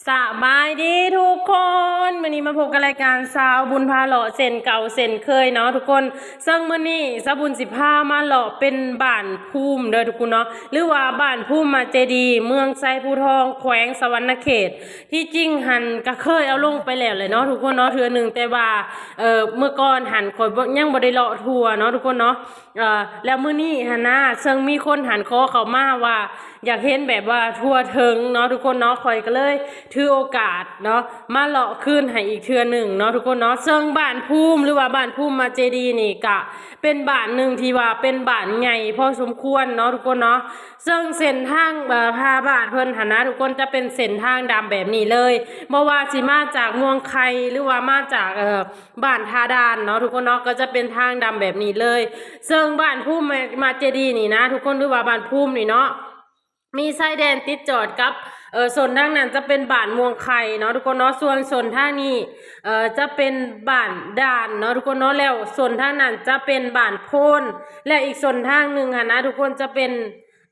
ສະບາຍດີທຸກຄົນ, ມື້ນີ້ມາພົບກັບລາຍການສາວບຸນພາເລາະເຊັ່ນເກົ່າເຊັ່ນເຄີຍເນາະທຸກຄົນ. ເຊິ່ງມື້ນີ້ສາວບຸນຊິພາມາເລາະເປັນບ້ານພູມເດີທຸກຄົນເນາະ ຫຼືວ່າບ້ານພູມມະເຈດີ ເມືອງໄຊພູທອງ ແຂວງສະຫວັນນະເຂດ. ທີ່ຈິງຫັ້ນກະເຄີຍເອົາລົງໄປແລ້ວແຫຼະເນາະທຸກຄົນເນາະ ເທື່ອໜຶ່ງ, ແຕ່ວ່າ ເອີ ເມື່ອກ່ອນຫັ້ນຂ້ອຍບໍ່ ຍັງບໍ່ໄດ້ເລາະທົ່ວເນາະທຸກຄົນເນາະ. ເອີ ແລ້ວມື້ນີ້ຫັ້ນນະ ເຊິ່ງມີຄົນຫັ້ນຂໍເຂົ້າມາວ່າ ຢາກເຫັນແບບວ່າທົ່ວເຖິງເນາະທຸກຄົນເນາະ, ຂ້ອຍກໍເລີຍຖືໂອກາດເນາະ ມາເລາະຄືນໃຫ້ອີກເທື່ອໜຶ່ງເນາະທຸກຄົນເນາະ. ເຊິ່ງບ້ານພູມ ຫຼືວ່າບ້ານພູມມະເຈດີນີ້ ກະເປັນບ້ານໜຶ່ງທີ່ວ່າເປັນບ້ານໃຫຍ່ພໍສົມຄວນເນາະທຸກຄົນເນາະ. ເຊິ່ງເສັ້ນທາງ ເອີ ພາບ້ານເພິ່ນຫັ້ນນະທຸກຄົນ ຈະເປັນເສັ້ນທາງດຳແບບນີ້ເລີຍ, ບໍ່ວ່າຊິມາຈາກມ່ວງໄຄ ຫຼືວ່າມາຈາກ ເອີ ບ້ານທ່າດ່ານເນາະທຸກຄົນເນາະ ກໍຈະເປັນທາງດຳແບບນີ້ເລີຍ. ເຊິ່ງບ້ານພູມມະ ມະເຈດີນີ້ນະທຸກຄົນ ຫຼືວ່າບ້ານພູມນີ້ເນາະ ມີຊາຍແດນຕິດຈອດກັບ ເອີ ໂຊນທາງນັ້ນຈະເປັນບ້ານມ່ວງໄຄເນາະທຸກຄົນເນາະ, ສ່ວນໂຊນທາງນີ້ ເອີ ຈະເປັນບ້ານດ່ານເນາະທຸກຄົນເນາະ, ແລ້ວໂຊນທາງນັ້ນຈະເປັນບ້ານໂພນ ແລະ ອີກໂຊນທາງໜຶ່ງຫັ້ນນະທຸກຄົນ ຈະເປັນ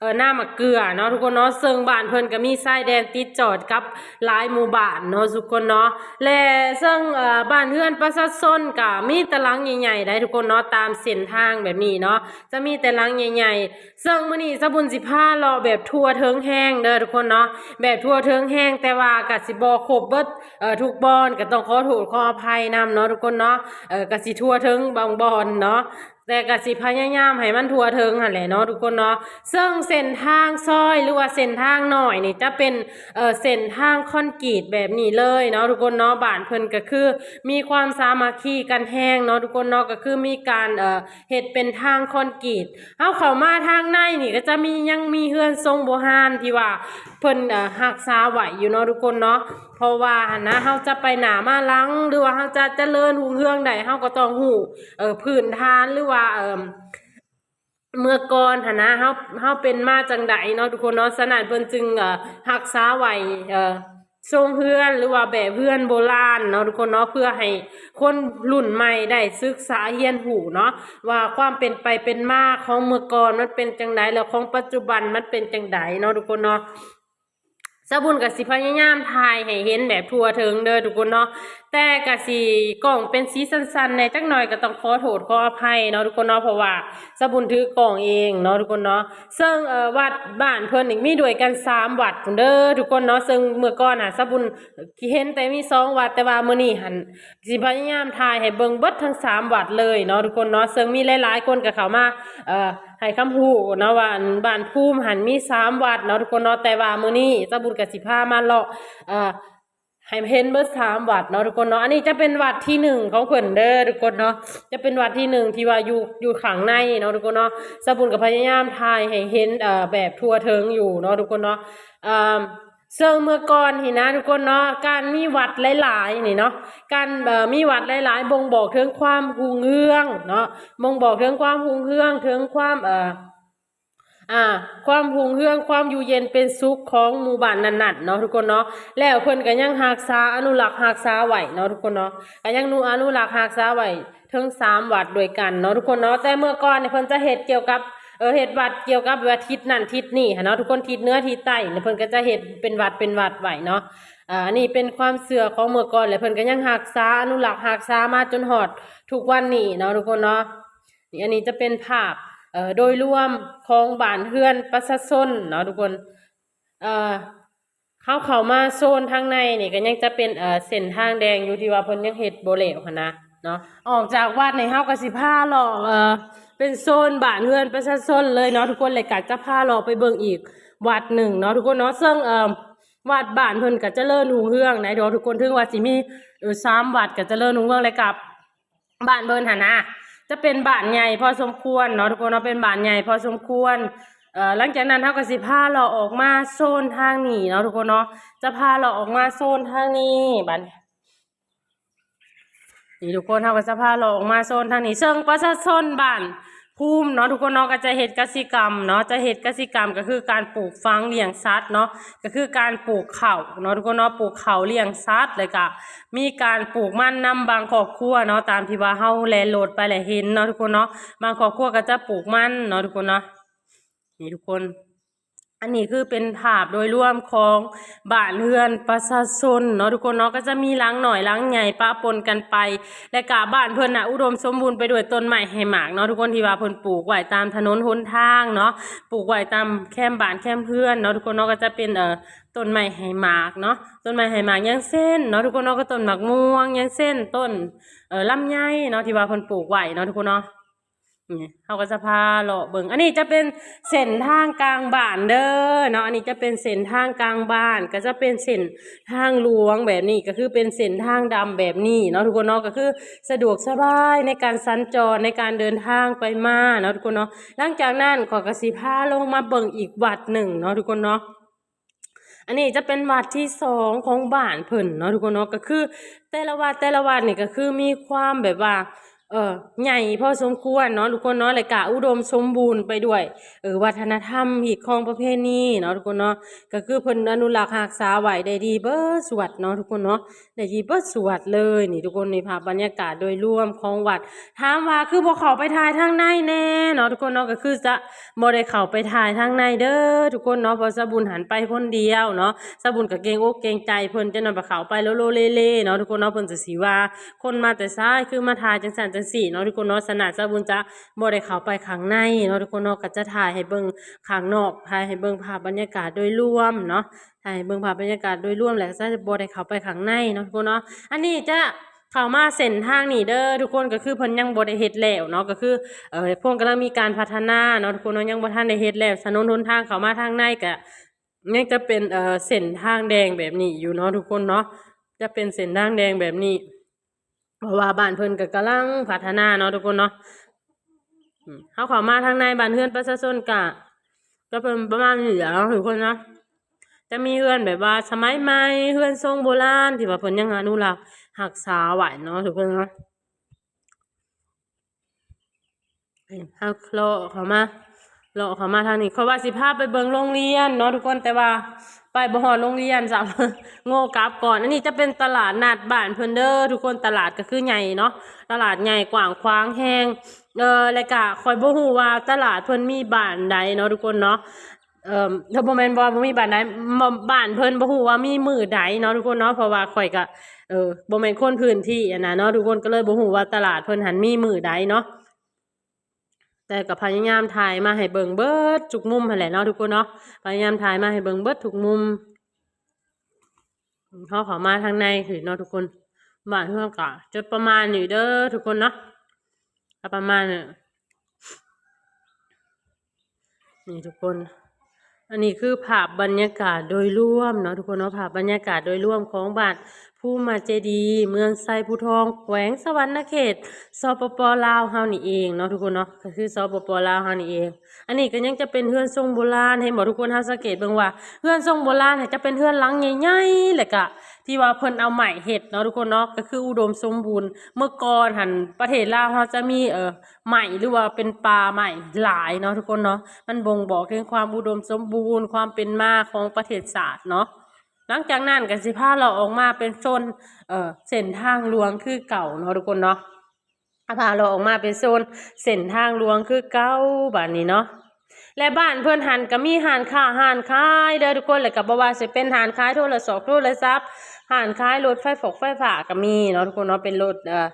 ເອີ ນາໝາກເກືອເນາະທຸກຄົນເນາະ. ເຊິ່ງບ້ານເພິ່ນກໍມີຊາຍແດນຕິດຈອດກັບຫຼາຍໝູ່ບ້ານເນາະທຸກຄົນເນາະ ແລະ ເຊິ່ງ ເອີ ບ້ານເຮືອນປະຊາຊົນກໍມີແຕ່ຫຼັງໃຫຍ່ໆໄດ໋ທຸກຄົນເນາະ, ຕາມເສັ້ນທາງແບບນີ້ເນາະ ຈະມີແຕ່ຫຼັງໃຫຍ່ໆ. ເຊິ່ງມື້ນີ້ສາວບຸນຊິພາເລາະແບບທົ່ວເຖິງແຮງເດີທຸກຄົນເນາະ, ແບບທົ່ວເຖິງແຮງ ແຕ່ວ່າກໍຊິບໍ່ຄົບເບິດ ເອີ ທຸກບ່ອນ, ກໍຕ້ອງຂໍໂທດຂໍອະໄພນຳເນາະທຸກຄົນເນາະ. ເອີ ກໍຊິທົ່ວເຖິງບາງບ່ອນເນາະ ແຕ່ກໍຊິພະຍາຍາມໃຫ້ມັນທົ່ວເຖິງຫັ້ນແຫຼະເນາະທຸກຄົນເນາະ. ເຊິ່ງເສັ້ນທາງຊອຍ ຫຼືວ່າເສັ້ນທາງນ້ອຍນີ້ຈະເປັນ ເອີ ເສັ້ນທາງຄອນກຣີດແບບນີ້ເລີຍເນາະທຸກຄົນເນາະ. ບ້ານເພິ່ນກໍຄືມີຄວາມສາມັກຄີກັນແຮງເນາະທຸກຄົນເນາະ, ກໍຄືມີການ ເອີ ເຮັດເປັນທາງຄອນກຣີດ. ເຮົາເຂົ້າມາທາງໃນນີ້ກໍຈະມີ ຍັງມີເຮືອນຊົງບູຮານທີ່ວ່າເພິ່ນ ເອີ ຮັກສາໄວ້ຢູ່ເນາະທຸກຄົນເນາະ. ເພາະວ່າຫັ້ນນະ ເຮົາຈະໄປໜ້າມາຫຼັງ ຫຼືວ່າເຮົາຈະຈະເລີນຮຸ່ງເຮືອງໄດ້ ເຮົາກໍຕ້ອງຮູ້ ເອີ ພື້ນຖານ ຫຼືວ່າ ເອີ ເມື່ອກ່ອນຫັ້ນນະ ເຮົາ ເຮົາເປັນມາຈັ່ງໃດເນາະທຸກຄົນເນາະ. ສະນັ້ນເພິ່ນຈຶ່ງ ເອີ ຮັກສາໄວ້ ເອີ ຊົງເຮືອນ ຫຼືວ່າແບບເຮືອນໂບລານເນາະທຸກຄົນເນາະ, ເພື່ອໃຫ້ຄົນລຸ້ນໃໝ່ໄດ້ສຶກສາຮຽນຮູ້ເນາະ ວ່າຄວາມເປັນໄປເປັນມາຂອງເມື່ອກ່ອນມັນເປັນຈັ່ງໃດ ແລ້ວຂອງປັດຈຸບັນມັນເປັນຈັ່ງໃດເນາະທຸກຄົນເນາະ. ສາວບຸນກໍຊິພະຍາຍາມຖ່າຍໃຫ້ເຫັນແບບທົ່ວເຖິງເດີທຸກຄົນເນາະ, ແຕ່ກໍຊິກ້ອງເປັນສີສັ້ນໆແດ່ຈັກໜ່ອຍ ກໍຕ້ອງຂໍໂທດຂໍອະໄພເນາະທຸກຄົນເນາະ, ເພາະວ່າສາວບຸນຖືກ້ອງເອງເນາະທຸກຄົນເນາະ. ເຊິ່ງ ເອີ ວັດບ້ານເພິ່ນນີ້ມີດ້ວຍກັນສາມວັດພຸ້ນເດີທຸກຄົນເນາະ, ເຊິ່ງເມື່ອກ່ອນນະ ສາວບຸນເຫັນແຕ່ມີສອງວັດ, ແຕ່ວ່າມື້ນີ້ຫັ້ນ ຊິພະຍາຍາມຖ່າຍໃຫ້ເບິ່ງເບິດທັງສາມວັດເລີຍເນາະທຸກຄົນເນາະ. ເຊິ່ງມີຫຼາຍໆຄົນກໍເຂົ້າມາ ເອີ ໃຫ້ຄຳຮູ້ເນາະວ່າ ອັນ ບ້ານພູມຫັ້ນມີສາມວັດເນາະທຸກຄົນເນາະ, ແຕ່ວ່າມື້ນີ້ສາວບຸນກໍຊິພາມາເລາະ ເອີ ໃຫ້ເຫັນເບິດສາມວັດເນາະທຸກຄົນເນາະ. ອັນນີ້ຈະເປັນວັດທີໜຶ່ງຂອງເພິ່ນເດີທຸກຄົນເນາະ, ຈະເປັນວັດທີໜຶ່ງທີ່ວ່າຢູ່ ຢູ່ຂ້າງໃນເນາະທຸກຄົນເນາະ. ສາວບຸນກໍພະຍາຍາມຖ່າຍໃຫ້ເຫັນ ເອີ ແບບທົ່ວເຖິງຢູ່ເນາະທຸກຄົນເນາະ. ເອີ ເຊິ່ງເມື່ອກ່ອນນີ້ນະທຸກຄົນເນາະ ການມີວັດຫຼາຍໆນີ້ເນາະ ການ ເອີ ມີວັດຫຼາຍໆບົ່ງບອກເຖິງຄວາມຮຸ່ງເຮືອງເນາະ, ບົ່ງບອກເຖິງຄວາມຮຸ່ງເຮືອງ ເຖິງຄວາມ ເອີ ອ່າ ຄວາມຮຸ່ງເຮືອງ ຄວາມຢູ່ເຢັນເປັນສຸກຂອງໝູ່ບ້ານນັ້ນໆເນາະທຸກຄົນເນາະ. ແລ້ວເພິ່ນກໍຍັງຮັກສາ ອະນຸລັກຮັກສາໄວ້ເນາະທຸກຄົນເນາະ, ກໍຍັງ ອະນຸລັກຮັກສາໄວ້ ເຖິງສາມວັດດ້ວຍກັນເນາະທຸກຄົນເນາະ. ແຕ່ເມື່ອກ່ອນນີ້ເພິ່ນຈະເຮັດກ່ຽວກັບ ເອີ ເຮັດວັດກ່ຽວກັບວ່າທິດນັ້ນທິດນີ້ຫັ້ນເນາະທຸກຄົນ, ທິດເໜືອທິດໃຕ້ນີ້ເພິ່ນກໍຈະເຮັດເປັນວັດເປັນວັດໄວ້ເນາະ. ເອີ ອັນນີ້ເປັນຄວາມເຊື່ອຂອງເມື່ອກ່ອນ ແລະ ເພິ່ນກໍຍັງຮັກສາ ອະນຸລັກຮັກສາມາຈົນຮອດທຸກວັນນີ້ເນາະທຸກຄົນເນາະ. ນີ້ ອັນນີ້ຈະເປັນພາບ ເອີ ໂດຍລວມຂອງບ້ານເຮືອນປະຊາຊົນເນາະທຸກຄົນ. ເອີ ເຮົາເຂົ້າມາໂຊນທາງໃນນີ້ກໍຍັງຈະເປັນ ເອີ ເສັ້ນທາງແດງຢູ່ ທີ່ວ່າເພິ່ນຍັງເຮັດບໍ່ແລ້ວຫັ້ນນະເນາະ. ອອກຈາກວັດນີ້ເຮົາກໍຊິພາເລາະ ເອີ ເປັນໂຊນບ້ານເຮືອນປະຊາຊົນເລີຍເນາະທຸກຄົນ, ແລ້ວກໍຈະພາເລາະໄປເບິ່ງອີກວັດໜຶ່ງເນາະທຸກຄົນເນາະ. ເຊິ່ງ ເອີ ວັດບ້ານເພິ່ນກໍຈະເລີນຮຸ່ງເຮືອງໄດ໋ເນາະທຸກຄົນ, ເຖິງວ່າຊິມີ ເອີ ສາມວັດກໍຈະເລີນຮຸ່ງເຮືອງ ແລ້ວກໍ ບ້ານເພິ່ນຫັ້ນນະ ຈະເປັນບ້ານໃຫຍ່ພໍສົມຄວນເນາະທຸກຄົນເນາະ, ເປັນບ້ານໃຫຍ່ພໍສົມຄວນ. ເອີ ຫຼັງຈາກນັ້ນເຮົາກໍຊິພາເລາະອອກມາໂຊນທາງນີ້ເນາະທຸກຄົນເນາະ, ຈະພາເລາະອອກມາໂຊນທາງນີ້. ບັດນີ້ທຸກຄົນ ເຮົາກໍຈະພາເລາະອອກມາໂຊນທາງນີ້ ເຊິ່ງປະຊາຊົນບ້ານ ພູມເນາະທຸກຄົນເນາະ ກໍຈະເຮັດກະສິກຳເນາະ, ຈະເຮັດກະສິກຳກໍຄືການປູກຝັງລ້ຽງສັດເນາະ, ກໍຄືການປູກເຂົ້າເນາະທຸກຄົນເນາະ, ປູກເຂົ້າລ້ຽງສັດ ແລ້ວກະມີການປູກມັນນຳບາງຄອບຄົວເນາະ, ຕາມທີ່ວ່າເຮົາແລ່ນລົດໄປແລ້ວເຫັນເນາະທຸກຄົນເນາະ, ບາງຄອບຄົວກໍຈະປູກມັນເນາະທຸກຄົນເນາະ. ນີ້ທຸກຄົນ ອັນນີ້ຄືເປັນພາບໂດຍລວມຂອງບ້ານເຮືອນປະຊາຊົນເນາະທຸກຄົນເນາະ ກໍຈະມີຫຼັງນ້ອຍຫຼັງໃຫຍ່ປະປົນກັນໄປ ແລະກະບ້ານເພິ່ນນະອຸດົມສົມບູນໄປດ້ວຍຕົ້ນໄມ້ໃຫ້ໝາກເນາະທຸກຄົນ ທີ່ວ່າເພິ່ນປູກໄວ້ຕາມຖະໜົນຫົນທາງເນາະ ປູກໄວ້ຕາມແຄມບ້ານແຄມເຮືອນເນາະທຸກຄົນເນາະ ກໍຈະເປັນ ເອີ ຕົ້ນໄມ້ໃຫ້ໝາກເນາະ ຕົ້ນໄມ້ໃຫ້ໝາກ ຢ່າງເຊັ່ນເນາະທຸກຄົນເນາະ ກໍຕົ້ນໝາກມ່ວງ ຢ່າງເຊັ່ນຕົ້ນ ເອີ ລຳໄຍເນາະ ທີ່ວ່າເພິ່ນປູກໄວ້ເນາະທຸກຄົນເນາະ. ນີ້ເຮົາກໍຈະພາເລາະເບິ່ງ ອັນນີ້ຈະເປັນເສັ້ນທາງກາງບ້ານເດີເນາະ ອັນນີ້ຈະເປັນເສັ້ນທາງກາງບ້ານ ກໍຈະເປັນເສັ້ນທາງຫຼວງແບບນີ້ ກໍຄືເປັນເສັ້ນທາງດຳແບບນີ້ເນາະທຸກຄົນເນາະ ກໍຄືສະດວກສະບາຍໃນການສັນຈອນ ໃນການເດີນທາງໄປມາເນາະທຸກຄົນເນາະ. ຫຼັງຈາກນັ້ນຂ້ອຍກໍຊິພາລົງມາເບິ່ງອີກວັດໜຶ່ງເນາະທຸກຄົນເນາະ. ອັນນີ້ຈະເປັນວັດທີສອງຂອງບ້ານເພິ່ນເນາະທຸກຄົນເນາະ ກໍຄືແຕ່ລະວັດ ແຕ່ລະວັດນີ້ກໍຄືມີຄວາມແບບວ່າ ເອີ ໃຫຍ່ພໍສົມຄວນເນາະທຸກຄົນເນາະ ແລະກະອຸດົມສົມບູນໄປດ້ວຍ ເອີ ວັດທະນະທຳ ຮີດຄອງປະເພນີເນາະທຸກຄົນເນາະ ກໍຄືເພິ່ນອະນຸລັກຮັກສາໄວ້ໄດ້ດີເບິດສູ່ວັດເນາະທຸກຄົນເນາະ ໄດ້ດີເບິດສູ່ວັດເລີຍ. ນີ້ທຸກຄົນ ນີ້ພາບບັນຍາກາດໂດຍລວມຂອງວັດ ຖາມວ່າຄືບໍ່ເຂົ້າໄປຖ່າຍທາງໃນແດ່ເນາະທຸກຄົນເນາະ ກໍຄືຈະບໍ່ໄດ້ເຂົ້າໄປຖ່າຍທາງໃນເດີທຸກຄົນເນາະ ເພາະສາວບຸນຫັ້ນໄປຄົນດຽວເນາະ ສາວບຸນກໍເກງອົກເກງໃຈເພິ່ນ ຈັກໜ້ອຍໄປເຂົ້າໄປໂລເລເນາະທຸກຄົນເນາະ ເພິ່ນຈະຊິວ່າຄົນມາແຕ່ໃສ ຄືມາຖ່າຍຈັ່ງຊັ້ນຈັ່ງຊີ້ເນາະທຸກຄົນເນາະ. ສະນັ້ນສາວບຸນຈະບໍ່ໄດ້ເຂົ້າໄປຂ້າງໃນເນາະທຸກຄົນເນາະ ກໍຈະຖ່າຍໃຫ້ເບິ່ງຂ້າງນອກ ຖ່າຍໃຫ້ເບິ່ງພາບບັນຍາກາດໂດຍລວມເນາະ ຖ່າຍໃຫ້ເບິ່ງພາບບັນຍາກາດໂດຍລວມ ແລ້ວກໍຈະບໍ່ໄດ້ເຂົ້າໄປຂ້າງໃນເນາະທຸກຄົນເນາະ. ອັນນີ້ຈະ ເຂົ້າມາເສັ້ນທາງນີ້ເດີທຸກຄົນ ກໍຄືເພິ່ນຍັງບໍ່ໄດ້ເຮັດແລ້ວເນາະ ກໍຄື ເອີ ພວກກຳລັງມີການພັດທະນາເນາະທຸກຄົນເນາະ ຍັງບໍ່ທັນໄດ້ເຮັດແລ້ວ. ຖະໜົນຫົນທາງເຂົ້າມາທາງໃນກໍຍັງຈະເປັນ ເອີ ເສັ້ນທາງແດງແບບນີ້ຢູ່ເນາະທຸກຄົນເນາະ ຈະເປັນເສັ້ນທາງແດງແບບນີ້ ເພາະວ່າບ້ານເພິ່ນກໍກຳລັງພັດທະນາເນາະທຸກຄົນເນາະ. ອືມ ເຮົາເຂົ້າມາທາງໃນບ້ານເຮືອນປະຊາຊົນກະ ກໍເປັນປະມານນີ້ແຫຼະເນາະທຸກຄົນເນາະ ຈະມີເຮືອນແບບວ່າສະໄໝໃໝ່ ເຮືອນຊົງໂບລານ ທີ່ວ່າເພິ່ນຍັງອະນຸລັກຮັກສາໄວ້ເນາະທຸກຄົນເນາະ. ເຮົາເລາະເຂົ້າມາ ເລາະເຂົ້າມາທາງນີ້ ເພາະວ່າຊິພາໄປເບິ່ງໂຮງຮຽນເນາະທຸກຄົນ ແຕ່ວ່າໄປບໍ່ຮອດໂຮງຮຽນຊ້ຳ ໂງ່ກັບກ່ອນ. ອັນນີ້ຈະເປັນຕະຫຼາດນັດບ້ານເພິ່ນເດີທຸກຄົນ ຕະຫຼາດກໍຄືໃຫຍ່ເນາະ ຕະຫຼາດໃຫຍ່ກວ້າງຂວາງແຮງ ເອີ ແລະກະຂ້ອຍບໍ່ຮູ້ວ່າຕະຫຼາດເພິ່ນມີບ້ານໃດເນາະທຸກຄົນເນາະ ເອີ ບໍ່ແມ່ນວ່າບໍ່ມີບ້ານໃດ ບ້ານເພິ່ນບໍ່ຮູ້ວ່າມີມື້ໃດເນາະທຸກຄົນເນາະ ເພາະວ່າຂ້ອຍກະ ເອີ ບໍ່ແມ່ນຄົນພື້ນທີ່ຫັ້ນນະເນາະທຸກຄົນ ກໍເລີຍບໍ່ຮູ້ວ່າຕະຫຼາດເພິ່ນຫັ້ນມີມື້ໃດເນາະ. ແຕ່ກໍພະຍາຍາມຖ່າຍມາໃຫ້ເບິ່ງເບິດທຸກມຸມຫັ້ນແຫຼະເນາະທຸກຄົນເນາະ ພະຍາຍາມຖ່າຍມາໃຫ້ເບິ່ງເບິດທຸກມຸມ. ເຮົາເຂົ້າມາທາງໃນພີ້ເນາະທຸກຄົນ ບ້ານເຮົາກໍຈະປະມານນີ້ເດີທຸກຄົນເນາະ ກໍປະມານນີ້ ນີ້ທຸກຄົນ ອັນນີ້ຄືພາບບັນຍາກາດໂດຍລວມເນາະທຸກຄົນເນາະ ພາບບັນຍາກາດໂດຍລວມຂອງບ້ານພູມມະເຈດີ ເມືອງໄຊພູທອງ ແຂວງສະຫວັນນະເຂດ ສປປ ລາວເຮົານີ້ເອງເນາະທຸກຄົນເນາະ ກໍຄື ສປປ ລາວເຮົານີ້ເອງ. ອັນນີ້ກໍຍັງຈະເປັນເຮືອນຊົງໂບລານ ເຫັນບໍ່ທຸກຄົນ ເຮົາສັງເກດເບິ່ງວ່າເຮືອນຊົງໂບລານຈະເປັນເຮືອນຫຼັງໃຫຍ່ໆ ແລ້ວກະທີ່ວ່າເພິ່ນເອົາໄມ້ເຮັດເນາະທຸກຄົນເນາະ ກໍຄືອຸດົມສົມບູນ. ເມື່ອກ່ອນຫັ້ນປະເທດລາວເຮົາຈະມີ ເອີ ໄມ້ ຫຼືວ່າເປັນປ່າໄມ້ຫຼາຍເນາະທຸກຄົນເນາະ ມັນບົ່ງບອກເຖິງຄວາມອຸດົມສົມບູນ ຄວາມເປັນມາຂອງປະເທດຊາດເນາະ. ຫຼັງຈາກນັ້ນກໍຊິພາເລາະອອກມາເປັນໂຊນ ເອີ ເສັ້ນທາງຫຼວງຄືເກົ່າເນາະທຸກຄົນເນາະ ພາເລາະອອກມາເປັນໂຊນເສັ້ນທາງຫຼວງຄືເກົ່າບາດນີ້ເນາະ. ແລະບ້ານເພິ່ນຫັ້ນກໍມີຮ້ານຄ້າຮ້ານຂາຍເດີທຸກຄົນ ແລ້ວກໍບໍ່ວ່າຊິເປັນຮ້ານຂາຍໂທລະສອກໂທລະສັບ ຮ້ານຂາຍລົດໄຟຟອກໄຟຟ້າກໍມີເນາະທຸກຄົນເນາະ ເປັນລົດ ເອີ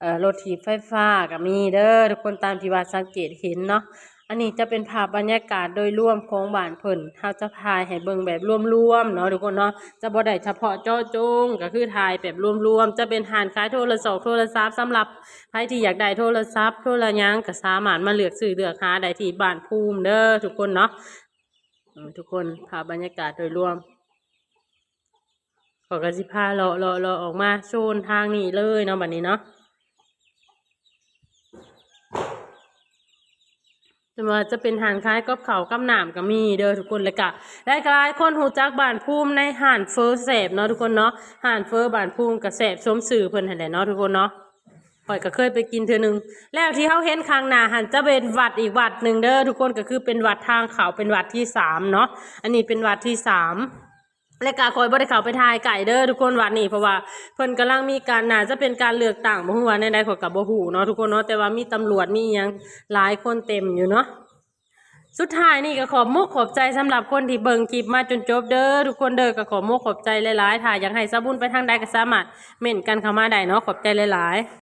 ເອີ ລົດຖີບໄຟຟ້າກໍມີເດີທຸກຄົນ ຕາມທີ່ວ່າສັງເກດເຫັນເນາະ. ອັນນີ້ຈະເປັນພາບບັນຍາກາດໂດຍລວມຂອງບ້ານເພິ່ນ ເຮົາຈະຖ່າຍໃຫ້ເບິ່ງແບບລວມໆເນາະທຸກຄົນເນາະ ຈະບໍ່ໄດ້ສະເພາະເຈາະຈົງ ກໍຄືຖ່າຍແບບລວມໆ ຈະເປັນຮ້ານຂາຍໂທລະສອກໂທລະສັບ ສຳລັບໃຜທີ່ຢາກໄດ້ໂທລະສັບໂທລະຫຍັງ ກໍສາມາດມາເລືອກຊື້ເລືອກຫາໄດ້ທີ່ບ້ານພູມເດີທຸກຄົນເນາະ. ເອີ ທຸກຄົນ ພາບບັນຍາກາດໂດຍລວມ ຂ້ອຍກໍຊິພາເລາະ ເລາະ ເລາະອອກມາໂຊນທາງນີ້ເລີຍເນາະ ບັດນີ້ເນາະ ແຕ່ວ່າຈະເປັນຮ້ານຂາຍກັບເຂົ້າກັບນ້ຳກໍມີເດີທຸກຄົນ ແລ້ວກໍຫຼາຍໆຄົນຮູ້ຈັກບ້ານພູມໃນຮ້ານເຝີແຊບເນາະທຸກຄົນເນາະ ຮ້ານເຝີບ້ານພູມກໍແຊບສົມຊື່ເພິ່ນຫັ້ນແຫຼະເນາະທຸກຄົນເນາະ. ຂ້ອຍກໍເຄີຍໄປກິນເທື່ອໜຶ່ງ ແລ້ວທີ່ເຮົາເຫັນຂ້າງໜ້າຫັ້ນຈະເປັນວັດອີກວັດໜຶ່ງເດີທຸກຄົນ ກໍຄືເປັນວັດທາງເຂົ້າ ເປັນວັດທີສາມເນາະ ອັນນີ້ເປັນວັດທີສາມ ແລະກະຂ້ອຍບໍ່ໄດ້ເຂົ້າໄປຖ່າຍໃກ້ເດີທຸກຄົນວັດນີ້ ເພາະວ່າເພິ່ນກຳລັງມີການ ໜ້າຈະເປັນການເລືອກຕັ້ງ ບໍ່ຮູ້ວ່າແນວໃດ ຂ້ອຍກະບໍ່ຮູ້ເນາະທຸກຄົນເນາະ ແຕ່ວ່າມີຕຳຫຼວດມີອີ່ຫຍັງຫຼາຍຄົນເຕັມຢູ່ເນາະ. ສຸດທ້າຍນີ້ກໍຂອບມຸກຂອບໃຈສຳລັບຄົນທີ່ເບິ່ງຄລິບມາຈົນຈົບເດີທຸກຄົນເດີ ກໍຂອບມຸກຂອບໃຈຫຼາຍໆ ຖ້າຢາກໃຫ້ສາວບຸນໄປທາງໃດກໍສາມາດເມັ້ນກັນເຂົ້າມາໄດ້ເນາະ ຂອບໃຈຫຼາຍໆ.